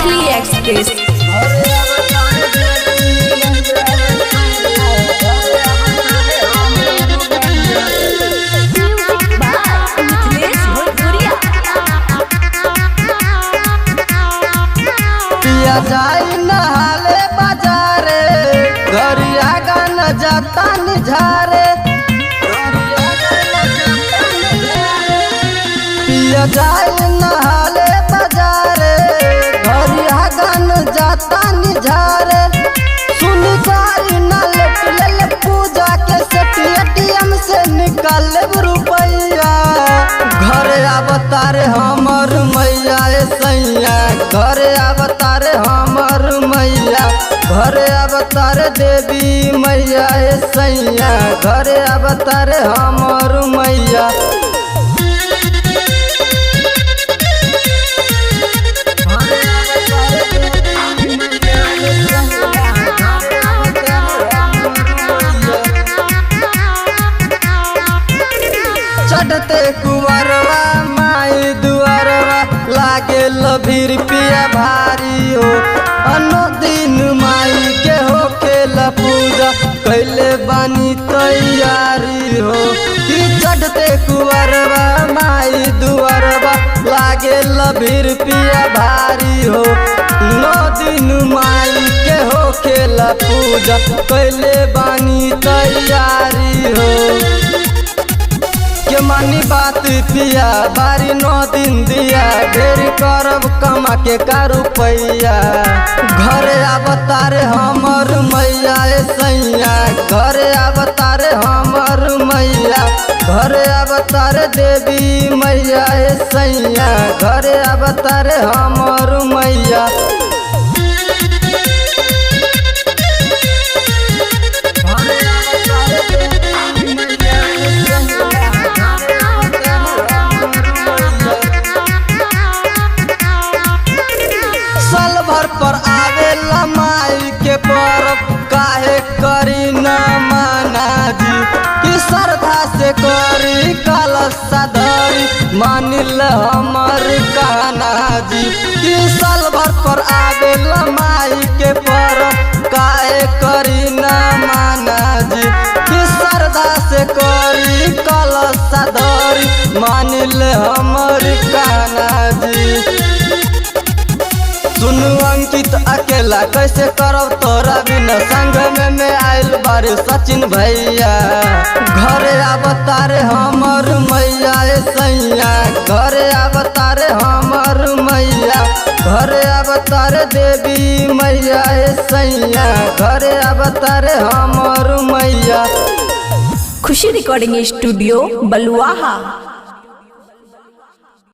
Maithili express. Music by Mithilesh Bhojpuriya. पिया जाई नहाले बाजारे, घरिया गान जाता निझारे। पिया जाई नहाले बाजारे, घरिया गान जाता निझारे। सुन गारी ना लेट ले पूजा के सेट, एटीएम से निकाल रुपैया। घरे अवतारे हमर मैया ए सैया, घरे अवतारे हमर मैया, घरे अवतारे देवी मैया ए सैया, घरे अवतारे हमर मैया। चढ़ते कुंवरवा माई दुआरवा, लागे लभीर पिया भारी हो। अनो दिन माई के हो खेला पूजा, कैले बानी तैयारी हो। कि चढ़ते कुंवरवा माई दुआरवा, लागे लभीर पिया भारी हो। नौ दिन माई के हो खेला पूजा, कैले बानी तैयारी हो। के मानी बात पिया बारी नौ दिन दिया, ढेर करब कमा के का रुपैया। घरे अवतारे हमर मैया ए सैया, घरे अवतारे हमर मैया, घरे अवतारे देवी मैया ए सैया, घरे अवतारे हमर मैया। साल भर पर आवेला माई के परब, काहे करी न माना जी। कि श्रद्धा से करी कलश धरी, मानिल हमर कहना जी। कि साल भर पर आवेला माई के परब, काहे करी न माना जी। कि श्रद्धा से करी कलश धरी, मानिल हमर कहना जी। सुनु अंकित अकेला कैसे करब तोरा बिना, संग में आयल बारे सचिन भैया। घरे अवतारे हमर मैया ए सैया, घरे अवतारे हमर मैया, घरे अवतारे देवी मैया ए सैया, घरे अवतारे हमर मैया। खुशी रिकॉर्डिंग स्टूडियो बलुआहा।